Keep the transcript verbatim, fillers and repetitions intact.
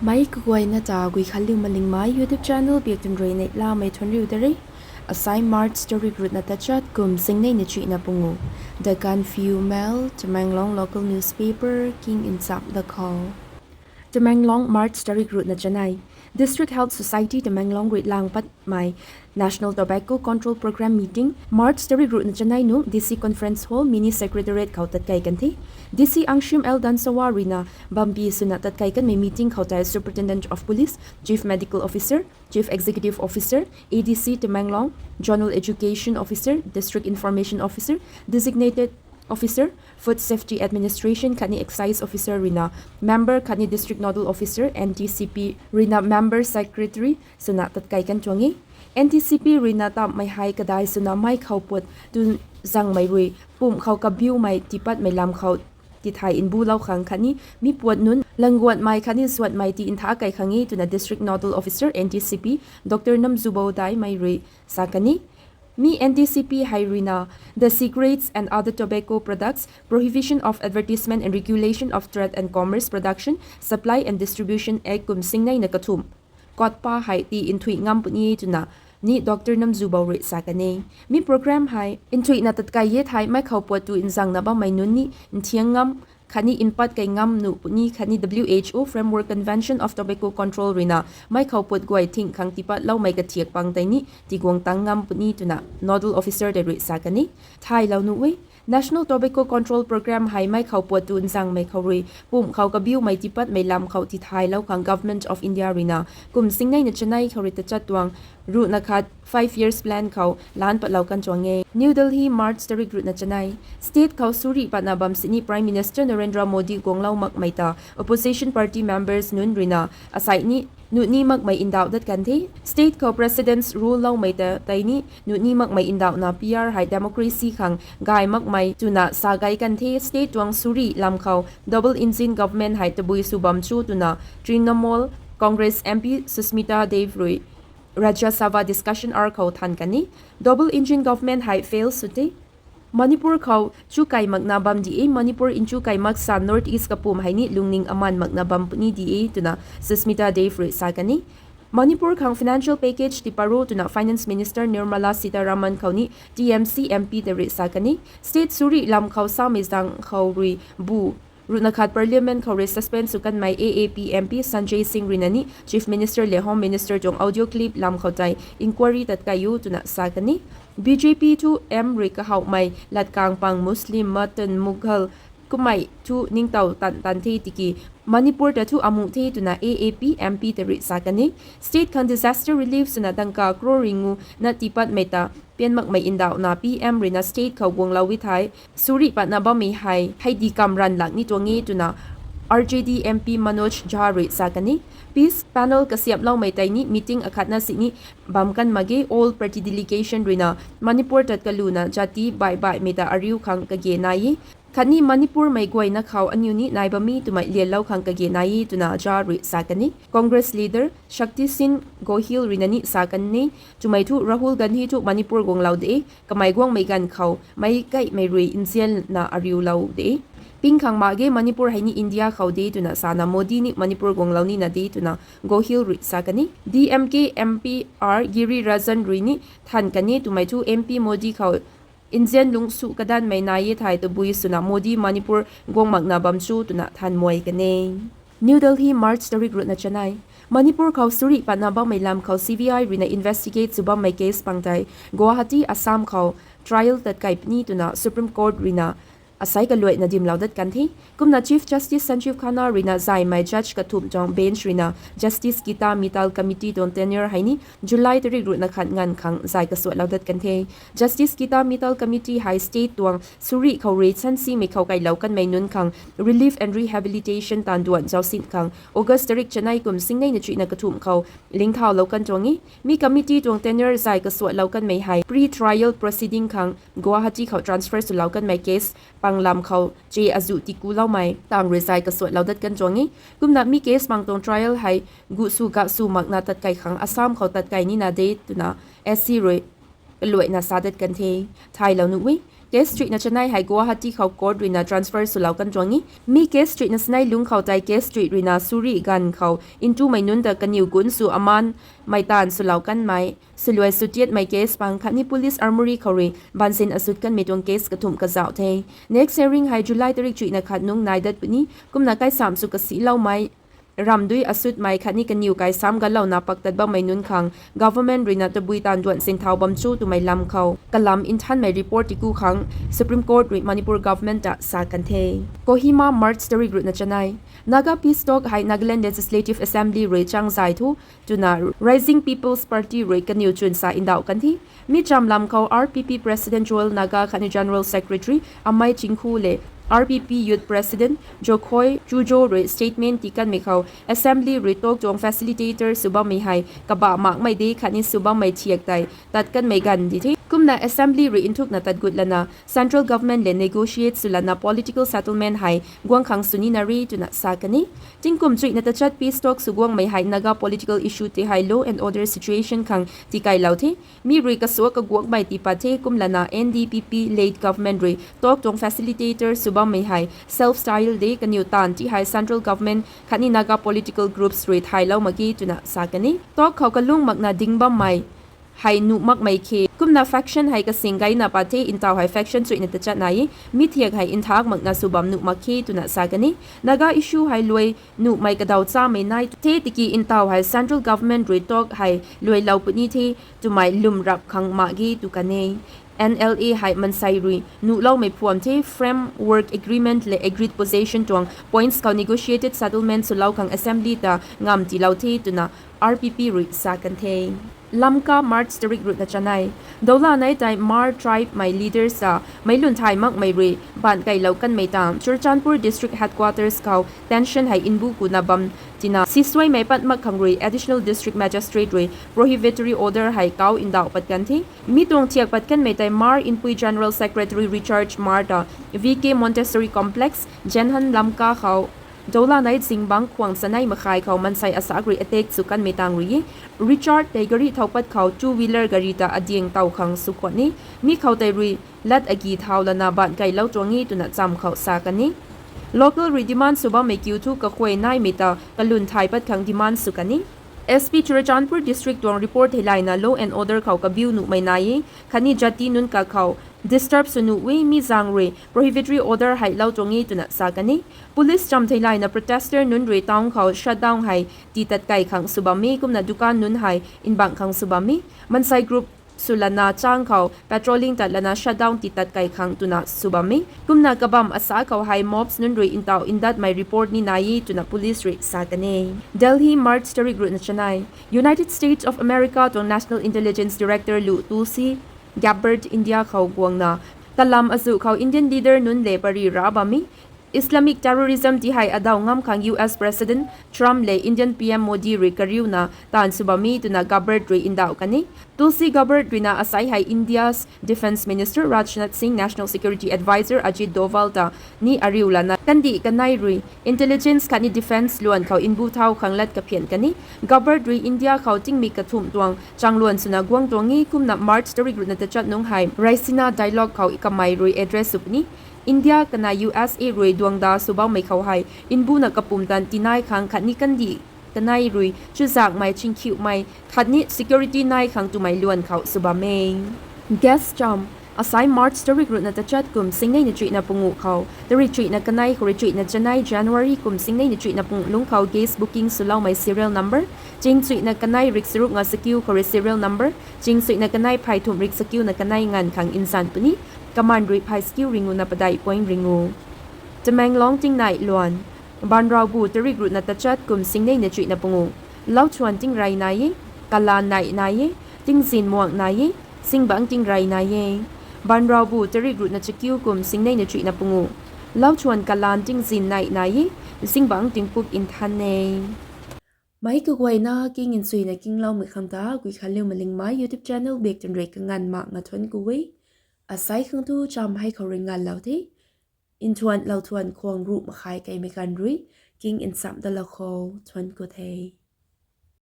Mei kaguayna ta Guikhanliu Malingmei YouTube channel biak tun rui neihlamei thuanriu da re. Asai March tarik ruhna tachat kum singnei na chuihna pungu. The Gaanphiu Mail, Tamenglong local newspaper, king in chap da khou. Tamenglong, March tarik ruhna chanei. District Health Society Tamenglong rui lang patmei National Tobacco Control Programme meeting March tarik ruhna chanei nung D C Conference Hall, Mini Secretariat khou tatkei kan the. D C Angshim L Dangshawa ruina bampi swna tatkei kanmei meeting khou tei Superintendent of Police, Chief Medical Officer, Chief Executive Officer, A D C Tamenglong, Zonal Education Officer, District Information Officer, Designated Officer, Food Safety Administration khatni Excise Officer ruina member khatni District Nodal Officer, N T C P ruina member secretary swna tatkei kan tuang e. N T C P ruina tammei hei kadai swna mei khou puat tu zangmei rui pumh khou kabiumei tiipatmei lam khou tithay nbulou khang khatni mi puat nunc langguatmei khatni zuatmei tii ntha kei khang e twna District Nodal Officer, N T C P, Doctor Namzubo Daimei rui sa kan e. Mi N T C P hei ruina The Cigarettes and Other Tobacco Products, Prohibition of Advertisement and Regulation of Trade and Commerce, Production, Supply and Distribution Act kum singnei na kathumh, COTPA hei tii nthuih ngam puni twna ni Doctor Namzubo rui sa kan e. Mi programme hei nthuihna tatkei e thei mei khou puat tu nzangna bammei nunc ni nthiang ngam khatni npat kei ngam nuh puni khatni W H O Framework Convention of Tobacco Control ruina mei khou puat guay thing khang tiipatloumei kathiak pang tei ni tiguang tang ngam puni twna Nodal Officer tei rui sa kan e. Thaylou nuh e, National Tobacco Control Programme hei mei khou puat tu nzangmei khou rui pumh khou kabiumei tiipatmei lam khou tithaylou khang Government of India ruina kum singnei na chanei khou rui tachat tuang ruhna khat five years plan khou lan patlou kan tuang e. New Delhi, March tarik ruhna chanei. State khou suri patna bam sini Prime Minister Narendra Modi guanglou makmei ta opposition party members nunc ruina asei ni nuh ni makmei ndauh dat kan the. State khou President's Rule loumei ta tei ni nuh ni makmei ndauhna P R hei democracy khang gay makmei twna sa gay kan the. State tuang suri lam khou double engine government hei tabui sw bam cho twna Trinamool Congress M P Sushmita Dev rui Rajya Sabha discussion hour khou than kan e. Double engine government hei fail sw the. Manipur khou chukai makna bam di e, Manipur nchukai mak sa North East kapum hei ni lungning aman makna bam puni di e twna Sushmita Dev rui sa kan e. Manipur khang financial package tiiparo twna Finance Minister Nirmala Sitharaman khou ni T M C M P tei rui sa kan e. State suri lam khou samei zang khou rui bu ruhna khat Parliament khou rui suspend sw kanmei A A P M P Sanjay Singh ruina ni Chief Minister le Home Minister tuang audio clip lam khou tei inquiry tatkei o twna sa kan e. B J P thu M rui kahowmei latkang pang Muslim, Matan, Mughal kummei thu ningtow tan tan the tiki Manipur ta thu amu the twna A A P M P tei rui sa kan e. State khang disaster relief swna dangka crore ringu na tiipatmei ta pian makmei ndauhna P M ruina state khou guanglou e thei suri patna bammei hei hei di kam ranv lak ni tuang e twna R J D M P Manoj Jha rui sa kan e. Peace panel kasiamhloumei tei ni meeting akhatna sini bam kan mak ge, all party delegation ruina Manipur tat kaluna jati baih baihmei ta ariu khang kage nai e. Khatni Manipurmei guayna khou aniu ni nai bam e twmei lianlou khang kage nai e twna Jha rui sa kan e. Congress leader Shaktisinh Gohil ruina ni sa kan e. Twmei thu Rahul Gandhi thu Manipur guanglou de, kamei guangmei ganv khou meic kaimei rui nzianna ariulou de. Ping khang mak ge, Manipur hei ni India khou de twna sana Modi ni Manipur guanglou nina de twna Gohil rui sa kan e. D M K M P R Girirajan rui ni than kan e twmei thu M P Modi khou nzian lungsu kadanmei nai e thei tabui swna Modi Manipur guang makna bam cho twna than muai kan e. New Delhi, March tarik ruhna chanei. Manipur khou suri patna bammei lam khou C B I ruina investigate sw bammei case pang tei Guwahati, Assam khou trial tatkei puni twna Supreme Court ruina asei kaluaina dimlou dat kan the. Kumna Chief Justice Sanjiv Khanna ruina zaymei judge kathumh tuang bench ruina Justice Geeta Mittal Committee tuang tenure hei ni July tarik ruhna khat nganv khang zay kasuatlou dat kan the. Justice Geeta Mittal Committee hei state tuang suri khou rui chansimei khou kailou kanmei nunc khang relief and rehabilitation taanv duan zausin khang August tarik chanei kum singnei na chuihna kathumh khou lingthaulou kan tuang e. Mi committee tuang tenure zay kasuatlou kanmei hei pre-trial proceeding khang Guwahati khou transfer swlou kanmei case pang lam khou che azuh tikuloumei tang rui zay kasuatlou dat kan tuang e. Kumna mi case pang tuang trial hei guh sw gah sw makna tatkei khang Assam khou tatkei nina de twna S C rui kaluaina sa dat kan the. Thaylou nuh e. Case chuihna chanei hei Guwahati khou court ruina transfer swlou kan tuang e. Mi case chuihna chanei lungc khou tei case chuih ruina suri ganv khou ntumei nunc ta kaniw gunc sw aman mei taanv swlou kanmei, swluai swtiatmei case pang khatni police armoury khou rui bansin asut kanmei tuang case kathumh kazauh the. Next hearing hei July tarik chuihna khat nung nai dat puni, kumna kaisam sw kasiloumei, ramdui asutmei khatni kaniw kai sam galouna paktat bammei nunc khang government ruina tabui taanv duan sinthau bam cho twmei lam khou kalam nthanmei report tiku khang Supreme Court rui Manipur government ta sa kan the. Kohima, March tarik ruhna chanei. Naga peace talk hei Nagaland Legislative Assembly rui chang zay thu twna Rising People's Party rui kaniw chwn sa ndauh kan the. Mi cham lam khou R P P President Joel Naga khatni General Secretary Amei Chingkhu le R P P Youth President Jokhoi Chujo rui statement tii kanmei khou Assembly rui talk tuang facilitator sw bammei hei kabah makmei de khatni sw bammei thiak tei tat kanmei ganv di the. Kumna Assembly rui nthukna tat gut lana Central Government le negotiate sw lana political settlement hei guang khang sw nina re twna sa kan e. Tingkum chuihna tachat peace talk sw guangmei hei Naga political issue tei hei law and order situation khang tikailou the. Mi rui kasuak kaguakmei tii pat the kumlana N D P P led government rui talk tuang facilitator sw bammei hei self style de kaniw taanv ti hei central government khatni Naga political groups rui thaylou mak ge twna sa kan e. Talk khou kalung makna ding bammei hei nuh makmei khe. Kumna faction hei kasing gayna pat the, ntaw hei faction chuihna tachat nai e. Mi thiak hei nthak makna sw bam nuh mak khe twna sa kan e. Naga issue hei luai nuhmei kadaw chamei nai the tiki ntaw hei central government rui talk hei luailou puni the twmei lwm rap khang mak ge tw kan e. N L A hei mansei rui nuhloumei phuam the, framework agreement le agreed position tuang points khou negotiated settlement swlou khang Assembly ta ngam tiilou the twna R P P rui sa kan the. Lamka, March tarik ruhna chanei. Doula nei tei Hmar tribe mei leaders ta meic lun thay makmei rui baanc kailou kanmei ta Churachandpur District Headquarters khou tension hei nbu kuna bam tina sisuaimei pat mak khang rui Additional District Magistrate rui prohibitory order hei kau ndauh pat kan the. Mi tuang thiak pat kanmei tei Hmar Inpui General Secretary Richard Hmar ta V K Montessori Complex, Jenhan Lamka khou Doula nei zingbangc khwang chanei makhai khou mansei asak rui attack sw kanmei tang rui e. Richard tei gari thau pat khou two wheeler gari ta adiang tow khang sw khwan e. Mi khou tei rui lat agi thau lana baanc kailou tuang e twna cham khou sa kan e. Local rui demand sw bammei kiu thu kakhuay naimei ta kalun thay pat khang demand sw kan e. S P Churachandpur District tuang report theilayna law and order khou kabiu nuhmei nai e khatni jati nunc kakhou disturb sw nuh e, mi zaeng rui prohibitory order hei lou tuang e twna sa kan e. Police cham theilayna protester nunc rui town khou shutdown hei tii tat kai khang sw bam e, kumna dukan nunc hei nbangc khang sw bam e. Mansei group sw lana chang khou patrolling tat lana shutdown tii tat kai khang twna sw bam e. Kumna kabam asa khou hei mobs nunc rui ntaw ndatmei report ni nai e twna police rui sa kan e. Delhi, March tarik ruhna chanei. United States of America tuang National Intelligence Director lu Tulsi Gabbard India khou guangna kalam azuh khou Indian leader nunc le pary ra bam e. Islamic terrorism ti hei adaw ngam khang U S President Trump le Indian P M Modi rui kariuna taanv sw bam e twna Gabbard rui ndauh kan e. Tulsi Gabbard ruina asei hei India's Defence Minister Rajnath Singh, National Security Adviser Ajit Doval ta ni ariu lana kandih kanei rui intelligence khatni defence luan khou nbu thau khang lat kaphian kan e. Gabbard rui India khou tingmik kathumh tuang changluan swna guang tuang e, kumna March tarik ruhna tachat nung hei Raisina Dialogue khou kamei rui address sw puni. India kana U S A rui duangda sw bammei khou hei nbuna kapumtan tinai khang khatni kandih kanei rui chuzakmei, chingkhiuhmei khatni security nai khang twmei luan khou sw bam e. Guest cham. Asei March tarik ruhna tachat kum singnei na chuihna pungu khou tarik chuihna kanei khou rui chuihna chanei January kum singnei na chuihna pungu lungc khou guest booking swloumei serial number ching chuihna kanei rik charuk nga sakiu khou rui serial number ching chuihna kanei phey thumh rik sakiuna kanei nganv khang nzan puni. Kaman rui phey sakiu ringu na padeih point ringu. Tamenglong tingnei luan. Banraubu tarik ruhna tachat kum singnei na chuihna pungu. Lauchuan tingrey nai e, kalan nei nai e, tingzin muang nai e, zingbangc tingrey nai e. Banraubu tarik ruhna chakiu kum singnei na chuihna pungu. Lauchuan kalan tingzin nei nai e, zingbangc tingpuk nthan e. Meic kaguayna king nchuina kingloumei khang ta Guikhanliu Malingmei YouTube channel bak twn rui kanganv mak nga thuanc ku e. Asei khang tu cham hei khou rui nganvlou the. Nthuan lou thuan khwang ruh makhai keimei ganv rui king nchamh dalou khou thuanc ku the.